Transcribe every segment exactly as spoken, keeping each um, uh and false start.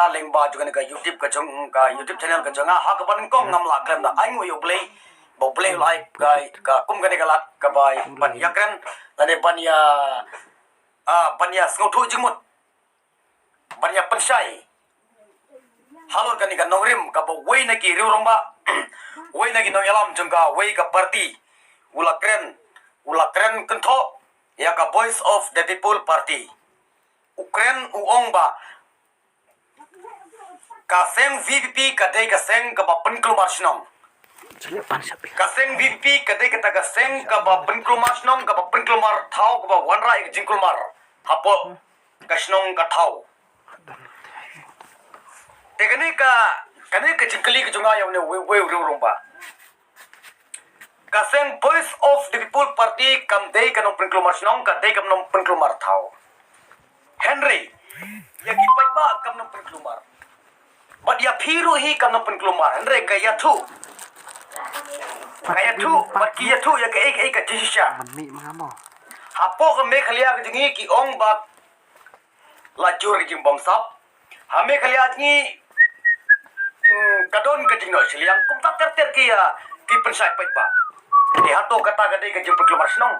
Lyngba jong kane ka YouTube ka jong, ka YouTube channel ka jong nga, ha kaba nyngkong ngam lah kren da, ai nguh ïa U Blei ba U Blei u la ai ka, ka kum kane ka lad kaba ban ïakren lane ban ïa, ah, ban ïa sngewthuh jingmut, ban ïa pynshai halor kane ka nongrim kaba uwei na ki riewrangbah, uwei na ki nongïalam jong kawei ka party u la kren, u la kren kynthoh ïa ka Voice of the People Party. U kren, u ong ba ka seng VPP ka dei ka seng kaba pynkulmar shnong. Ka seng VPP ka dei kata ka seng kaba pynkulmar shnong, kaba pynkulmar thaw, kaba wanrah ïa ka jingkulmar hapoh ka shnong ka thaw. Te kane ka, kane ka jingkylli ka jong nga ïa une uwei, uwei u riewrangbah. Ka seng Voice of the People Party kam dei ka nongpynkulmar shnong, ka dei ka nongpynkulmar thaw. Hynrei ïa ki paidbah kam nongpynkulmar. Bad ïa phi ruh hi kam nongpynkulmar, hynrei ka ïathuh, ka ïathuh bad ki ïathuh ïa kaei kaei ka jingshisha. Hapoh ka Meghalaya ka jong ngi ki ong ba la jur ka jingbamsap. Ha Meghalaya jong ngi, mm, ka don ka jingnoh shiliang, kumta ter ter ki, ah, ki pynshai paidbah. Te hato kata ka dei ka jingpynkulmar shnong?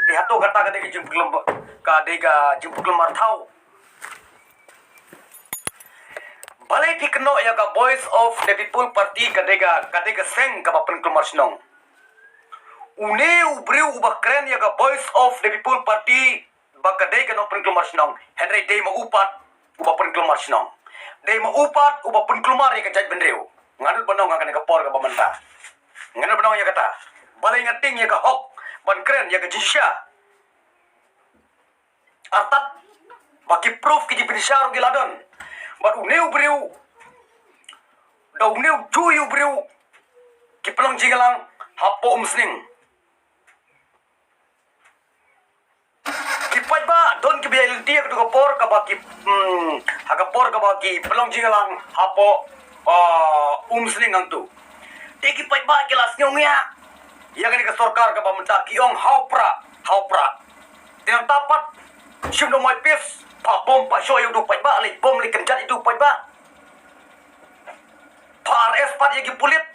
Te hato kata ka dei ka jingpynkulmar, ka dei ka jingpynkulmar thaw? Balei phi kynnoh ïa ka Voice of the People Party ka dei ka, ka dei ka seng kaba pynkulmar shnong? Une u briew uba kren ïa ka Voice of the People Party ba ka dei ka nongpynkulmar shnong, hynrei dei ma u pat uba pynkulmar shnong. Dei ma u pat uba pynkulmar ïa ka jaitbynriew. Nga nud ban ong ha kane ka por kaba mynta, nga nud ban ong ïa kata. Balei nga tieng ïa ka hok ban kren ïa ka jingshisha? Artat ba ki proof ki jingpynshai ruh ki la don. Bad une u briew, da une u juh u briew, ki pynlong jingïalang hapoh Umsning. Ki paidbah don kiba ïa lynti ha kato ka por kaba ki, hmm, ha ka por kaba ki pynlong jingïalang hapoh, ah, Umsning hangto. Te ki paidbah ki la sngew ngiah ïa kane ka sorkar kaba mynta, ki ong ha u Prah, ha u Prah. Te nangta pat shim da u maipis, pah bom pah shoh ïa uto u paidbah, leit bom leit kynjat ïa uto u paidbah. Pah arrest pat ïa ki pulit.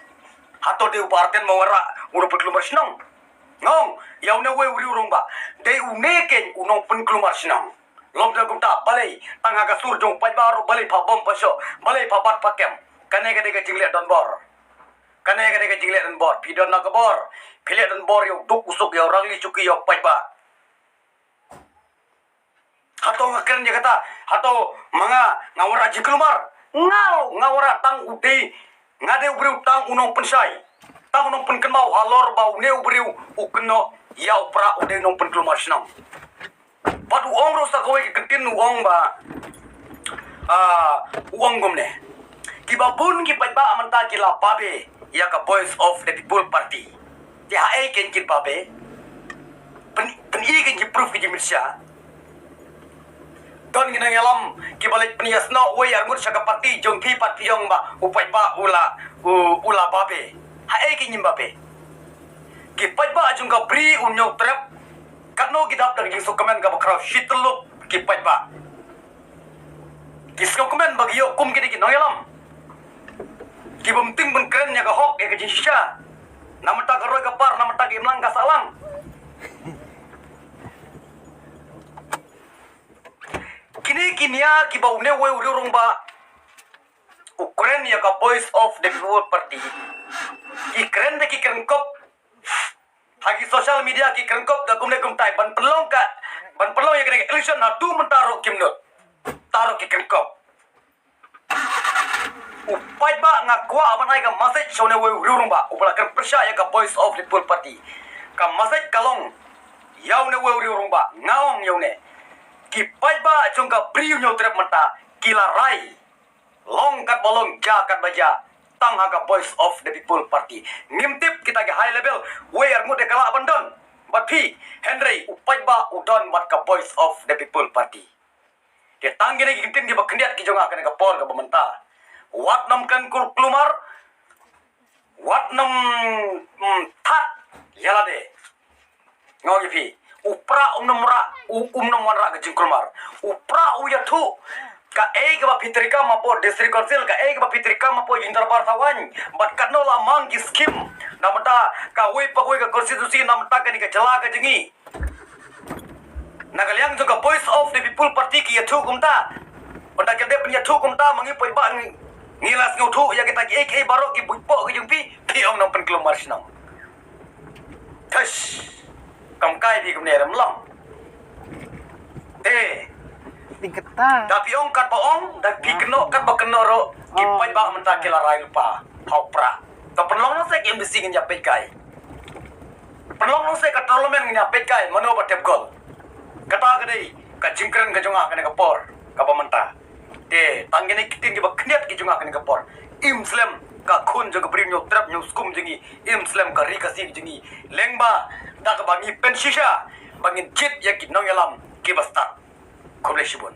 Hato dei u Bah Ardent ba wanrah u nongpynkulmar shnong? Nga ong ïa une uwei u riewrangbah, dei une keiñ u nongpynkulmar shnong. Lymda kumta balei tang ha ka sur jong u paidbah ruh balei pah bom pah shoh, balei pah bat pah kem? Kane ka dei ka jingleh donbor. Kane ka dei ka jingleh donbor. Phi don na ka bor, phi leh donbor ïa u duk u suk, ïa u rangli shuki, ïa u paidbah. Hato nga kren ïa kata? Hato ma nga nga wanrah jingkulmar? Nga, nga wanrah tang u dei, nga dei u briew tang u nongpynshai, tang u nongpynkynmaw halor ba une u briew u kynnoh ïa u Prah u dei u nongpynkulmar shnong. Bad u ong ruh sa kawei ka kyntien, u ong ba, ah, u ong kumne. Kiba bun ki paidbah mynta ki la babe ïa ka Voice of the People Party. Te haei keiñ kin babe? Pyn, pyni keiñ ki proof ki jingmynsiem. Don ki nongïalam kiba leit pynïasnoh uwei arngut sha ka party jong phi pat phi ong ba u paidbah u la, u, u la babe. Haei keiñ kin babe? Ki paidbah jong ka Bri U Hynñiewtrep, katno ki dap da ka jingsngewkmen kaba khraw shi tyllup ki paidbah. Ki sngewkmen ba ki ïoh kum kine ki nongïalam kiba bym tieng ban kren ïa ka hok ïa ka jingshisha. Namar ta ka roi ka par, namar ta ka imlang ka sahlang. Kine ki nia kiba une uwei u riewrangbah u kren ïa ka Voice of the People Party, ki kren da ki kren kop. Ha ki social media ki kren kop da kumne kumtai ban pynlong ka, ban pynlong ïa kane ka election, haduh mynta ruh kim nud. Ta ruh ki kren kop. U paidbah nga kwah ban ai ka message sha une uwei u riewrangbah uba la kren pyrshah ïa ka Voice of the People Party. Ka message ka long ïa une uwei u riewrangbah, nga ong ïa une, ki paidbah jong ka Bri U Hynñiewtrep mynta ki la rai long katba long, jia katba jia, tang ha ka Voice of the People Party. Ngim tip kita ki high level wei arngut de ka lah ban don bad phi, hynrei u paidbah u don bad ka Voice of the People Party. Te tang kine ki ktien kiba khyndiat ki jong nga ha kane ka por kaba mynta. Wat nym kren kul-, kulmar, wat nym, mm, thad ïa lade. Nga ong ïa phi, u Prah um nym rah, u, um nym wanrah ka jingkulmar. U Prah u ïathuh Kaei kaba phi treikam hapoh District Council, kaei kaba phi treikam hapoh Ïing Dorbar Thawaiñ, bad katno la mang ki skim na bynta kawei pa kawei ka constituency, na bynta kane ka jylla ka jong ngi. Na ka liang jong ka Voice of the People Party ki ïathuh kumta. Bad da ka dep ïathuh kumta, ma ngi paidbah ngi, ngi la sngewthuh ïa kita kiei kiei baroh ki buit poh ki jong phi, phi ong nang pynkulmar shnong. Thash. Kam kai phi kumne, ym long. Te. Ding kata. Da phi ong katba ong, da phi kynnoh katba kynnoh ruh, ki paidbah mynta ki la rai lypa ha u prah. To pynlong noh se ka M D C ngin ïa peit kai. Pynlong noh se ka Parliament ngin ïa peit kai, mano ba tep gol. Kata ka dei ka jingkren ka jong nga kane ka por kaba mynta. Te tang kine ki ktien kiba khyndiat ki jong nga kane ka por. Im slem ka khun jong ka Bri Hynñiewtrep Hynñiewskum jong ngi, im slem ka Ri Khasi jong ngi. Lyngba da kaba ngi pynshisha ba ngin jied ïa ki nongïalam kiba stad. Khublei shibun.